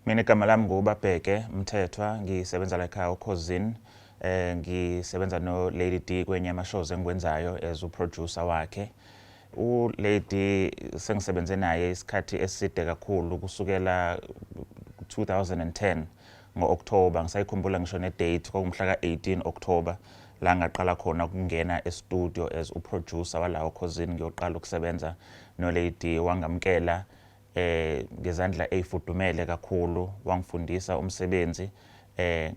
Mina igama lami nguBabheke Mthethwa, ngisebenza la ekhaya oKhozini. Ngisebenza no Lady D kwenye ama shows engikwenzayo as uproducer wakhe. U Lady sengisebenze naye isikhathi eside kakhulu, kusukela 2010 ngo-October. Ngisayikhumbula ngisho ne-date, kwakumhla ka-18 October la ngaqala khona ukungena e-studio as uproducer wala oKhozini, ngiyoqala ukusebenza no Lady. Wangamkela ngezandla ezifudumele kakhulu, wangifundisa umsebenzi,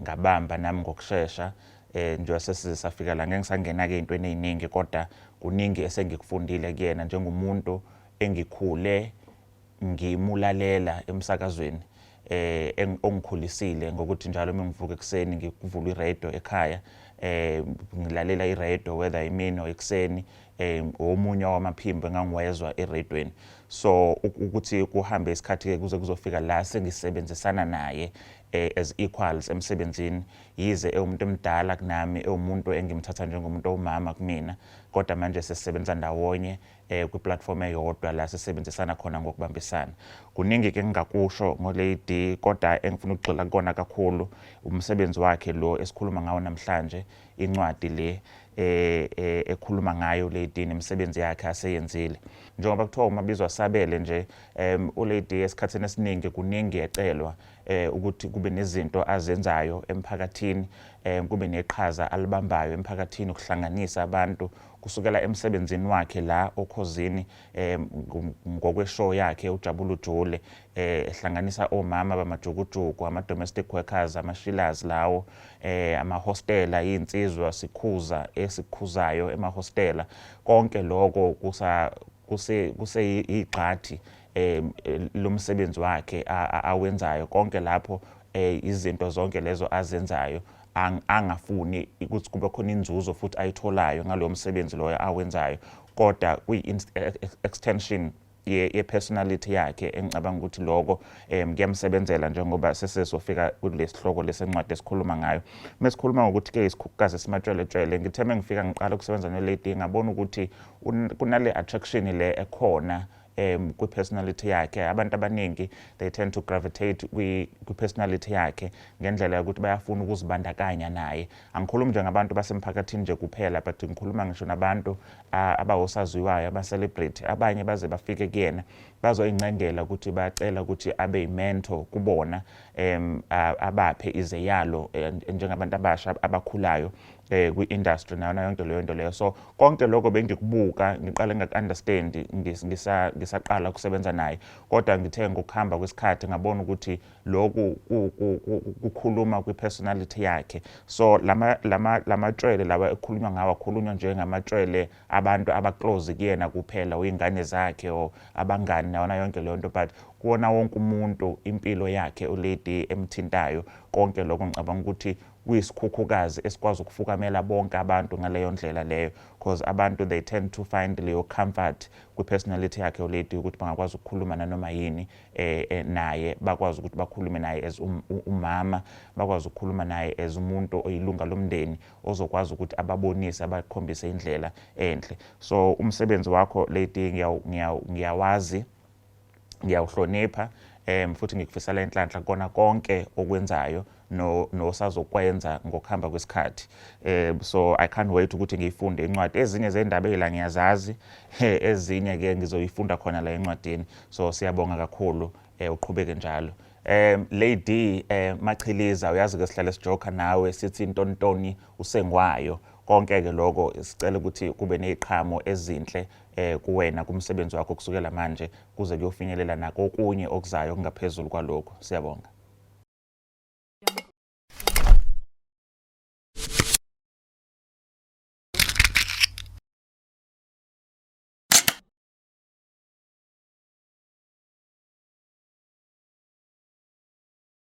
ngabamba nami ngokushesha. Njengoba sesize safika la, ngeke ngisangena ke ezintweni eziningi, kodwa kuningi esengikufundile kuyena njengomuntu engikhule ngimulalela emsakazweni, ongikhulisile ngokuthi njalo uma ngivuka ekuseni ngikuvula iradio ekhaya, ngilalela iradio, whether imini or ekuseni, omunye wamaphimbo engangiwezwa eradweni. So ukuthi kuhambe isikhathi ke kuze kuzofika la sengisebenzisana naye as equals emsebenzini, yize ewumuntu emdala kunami, ewumuntu engimthatha njengomuntu owumama kumina, kodwa manje sesisebenza ndawonye kwi-platform eyodwa la sisebenzisana khona ngokubambisana. Kuningi ke engingakusho ngoLady, kodwa engifuna ukugxila kukona kakhulu umsebenzi wakhe lo esikhuluma ngawo namhlanje, incwadi le ekhuluma ngayo Lady nemisebenzi yakhe aseyenzile. Njengoba kuthiwa umabizwa sabele nje, uLady esikhathini esiningi kuningi ecelwa ukuthi kube nezinto azenzayo emphakathini, kube neqhaza alibambayo emphakathini ukuhlanganisa abantu, kusukela emsebenzini wakhe la oKhozini, ngokweshow yakhe uJabula Ujule, ehlanganisa omama bamajukujuku, ama domestic workers, amashilas lawo, amahostela, izinsizwa sikhuza esikhuzayo emahostela. Konke lokho kusa kuse kuseyigxathi lomsebenzi wakhe awenzayo. Konke lapho, izinto zonke lezo azenzayo, angafuni ukuthi kube khona inzuzo futhi ayitholayo ngalowo msebenzi loyo awenzayo, kodwa kuyi-extension ye-personality yakhe engicabanga ukuthi lokho kuyamsebenzela, njengoba sesezofika kulesihloko lesencwadi esikhuluma ngayo. Mesikhuluma ngokuthi ke isikhukhukazi esimatshweletshwele, ngithe mengifika ngiqala ukusebenza noLady, ngabona ukuthi kunale attraction le ekhona kwi-personality yakhe. Abantu abaningi, they tend to gravitate kwi-personality yakhe ngendlela yokuthi bayafuna ukuzibandakanya naye. Angikhulumi nje ngabantu basemphakathini nje kuphela, but ngikhuluma ngisho nabantu abawosaziwayo, aba-celebrity. Abanye baze bafike kuyena bazoyincengela ukuthi bayacela ukuthi abe yi-mentor kubona, abaphe izeyalo njengabantu abasha abakhulayo kwi-industry nayo yonke leyo nto leyo. So konke lokho bengikubuka, ngiqale ngaku-understand ngisaqala ukusebenza naye, kodwa ngithe ngokuhamba kwesikhathi ngabona ukuthi lokhu kukhuluma kwi-personality yakhe. So lamatshwele lawa ekukhulunywa ngawo akhulunywa njengamatshwele abantu abaclose kuyena kuphela, uyingane zakhe or abangani nayona yonke leyo nto, but kuwona wonke umuntu impilo yakhe uLady emthintayo. Konke lokho ngicabanga ukuthi kuyisikhukhukazi esikwazi ukufukamela bonke abantu ngaleyo ndlela leyo, because abantu, they tend to find leyo comfort kwi-personality yakhe uLady, ukuthi bangakwazi ukukhuluma nanoma yini naye, bakwazi ukuthi bakhulume naye as umama, bakwazi ukukhuluma naye as umuntu oyilunga lomndeni ozokwazi ukuthi ababonise, abakhombise indlela enhle. So umsebenzi wakho, Lady, ngiyawazi, ngiyawuhlonipha, futhi ngikufisela inhlanhla kona konke okwenzayo no nosazokwenza ngokuhamba kwesikhathi. So I can't wait ukuthi ngiyifunde incwadi. Ezinye zendaba ezila ngiyazazi, ezinye ke ngizoyifunda khona la encwadini. So siyabonga kakhulu, uqhubeke njalo. Lady Machiliza, uyazi ke sihlale sijoka nawe sithi intontoni usengwayo. Konke ke lokho sicela ukuthi kube neziqhamo ezinhle kuwena kumsebenzi wakho kusukela manje kuze kuyofinyelela nakokunye okuzayo okungaphezulu kwalokho. Siyabonga.